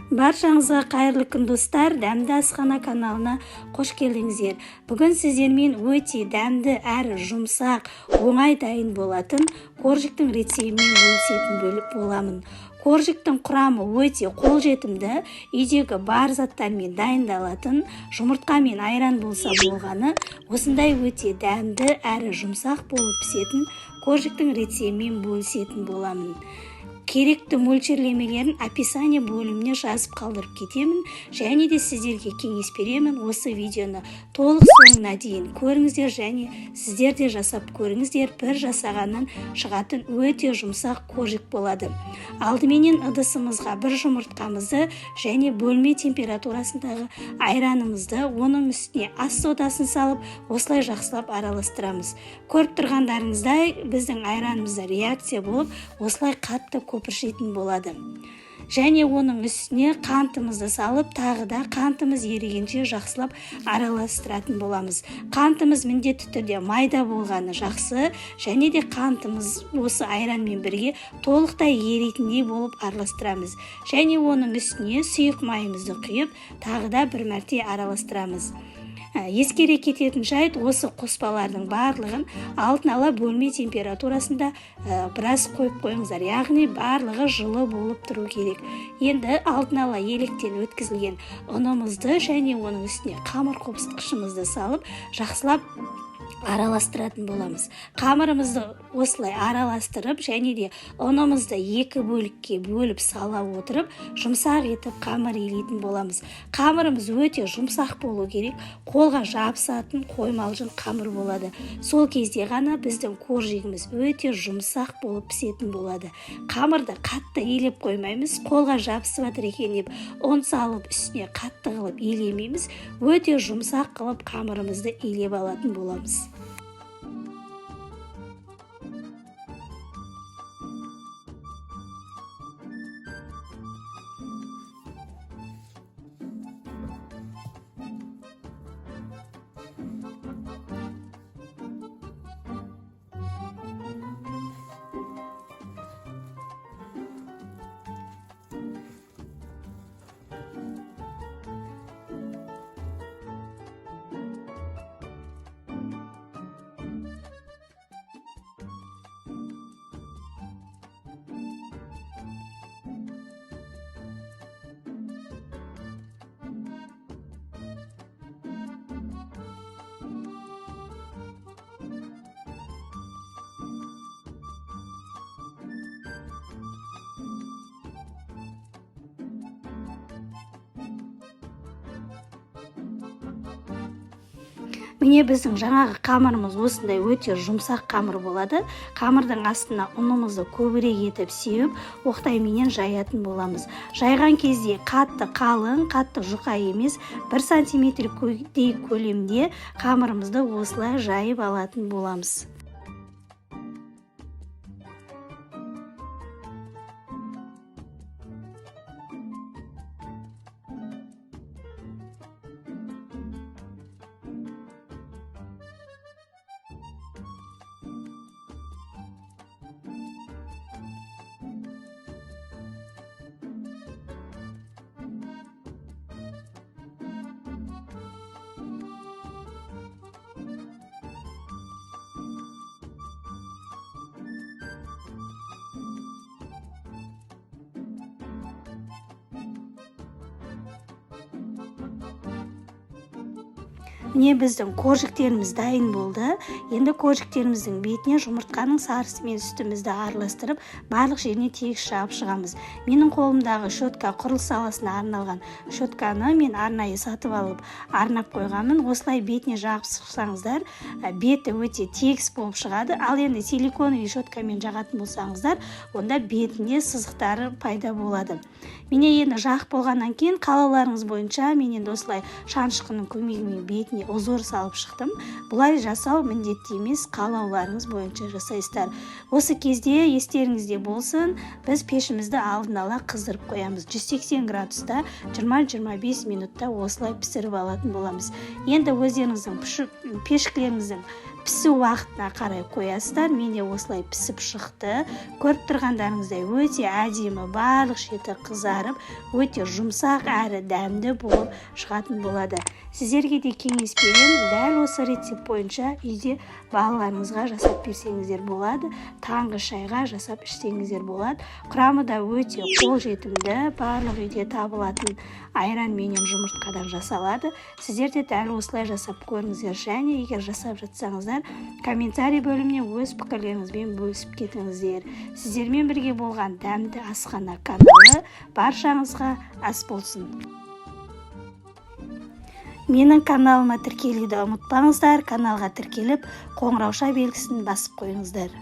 Баршаңызға қайырлы күн, достар! Дәмді асхана каналына қош келдіңіздер. Бүгін сіздермен өте дәмді әрі жұмсақ, оңай дайын болатын коржиктің рецептімен бөлісетін боламын. Коржиктің құрамы өте қолжетімді, үйдегі бар заттармен дайындалатын, жұмыртқа мен айран болса болғаны. Осындай өте дәмді әрі жұмсақ болып пісетін коржиктің рецептімен бөлісетін боламын. Керекті мөлшерлемелерін описание бөліміне жазып қалдырып кетемін. Және де сіздерге кеңес беремін: осы видеоны толық соңына дейін көріңіздер және сіздер де жасап көріңіздер. Бір жасағаннан шығатын өте жұмсақ коржик болады. Алдыменен ыдысымызға бір жұмыртқамызды және бөлме температурасындағы айранымызды, оның үстіне ас содасын салып, осылай жақсылап араластырамыз. Көріп тұрғандарыңыздай, біздің айранымызда реакция болып, осылай қатты көпіршитін болады. Және оның үстіне қантымызды салып, тағы да қантымыз ерігенше жақсылап араластыратын боламыз. Қантымыз міндетті түрде майда болғаны жақсы. Және де қантымыз осы айранмен бірге толықтай еритіндей болып араластырамыз. Және оның үстіне сұйық майымызды құйып, тағы да бір мәрте араластырамыз. Ескере кететін жайт: осы қоспалардың барлығын алдын ала бөлме температурасында біраз қойып қойыңыздар, яғни барлығы жылы болып тұру керек. Енді алдын ала електен өткізілген ұнымызды және оның үстіне қамыр қопсытқышымызды салып, жақсылап араластыратын боламыз. Қамырымызды осылай араластырып және де ұнымызды екі бөлікке бөліп сала отырып, жұмсақ етіп қамыр илейтін боламыз. Қамырымыз өте жұмсақ болу керек, қолға жабысатын қоймалжың қамыр болады. Сол кезде ғана біздің коржигіміз өте жұмсақ болып пісетін болады. Қамырды қатты илеп қоймаймыз, қолға жабысып жатыр екен деп ұн салып, үстіне қатты қылып илемейміз. Өте жұмсақ қылып қамырымызды илеп алатын боламыз. Міне, біздің жаңағы қамырымыз осындай өте жұмсақ қамыр болады. Қамырдың астына ұнымызды көбірек етіп сеуіп, оқтайменен жаятын боламыз. Жайған кезде қатты қалың, қатты жұқа емес, 1 сантиметрдей көлемде қамырымызды осылай жайып алатын боламыз. Міне, біздің коржиктеріміз дайын болды. Енді коржиктеріміздің бетіне жұмыртқаның сарысы мен сүтімізді араластырып, барлық жеріне тегіс жағып шығамыз. Менің қолымдағы щетка құрылыс саласына арналған щетканы мен арнайы сатып алып, арнап қойғанмын. Осылай бетіне жағып шықсаңыздар, беті өте тегіс болып шығады. Ал енді силиконовый щеткамен жағатын болсаңыздар, онда бетінде сызықтары пайда болады. Міне, енді жағып болғаннан кейін қалауларыңыз бойынша мен енді осылай шанышқының көмегімен бетіне узор салып шықтым. Бұлай жасау міндетті емес, қалауларыңыз бойынша жасайсыздар. Осы кезде естеріңізде болсын, біз пешімізді алдын ала қыздырып қоямыз. 180 градуста 20-25 минутта осылай пісіріп алатын боламыз. Енді өздеріңіздің пешкілеріңіздің Пісу уақытына қарай қоясыздар. Менде осылай пісіп шықты. Көріп тұрғандарыңыздай, өте әдемі, барлық шеті қызарып, өте жұмсақ әрі дәмді болып шығатын болады. Сіздерге де кеңес беремін, дәл осы рецепт бойынша үйде балаларыңызға жасап берсеңіздер болады, таңғы шайға жасап ішсеңіздер болады. Құрамы да өте қолжетімді, барлық үйде табылатын айран менен жұмыртқадан жасалады. Сіздер де дәл осылай жасап көріңіздер және егер жасап жатсаңыздар, комментарий бөліміне өз пікірлеріңізбен бөлісіп кетіңіздер. Сіздермен бірге болған «Дәмді асхана» каналы. Баршаңызға ас болсын! Менің каналыма тіркелуді ұмытпаңыздар. Каналға тіркеліп, қоңырауша белгісін басып қойыңыздар.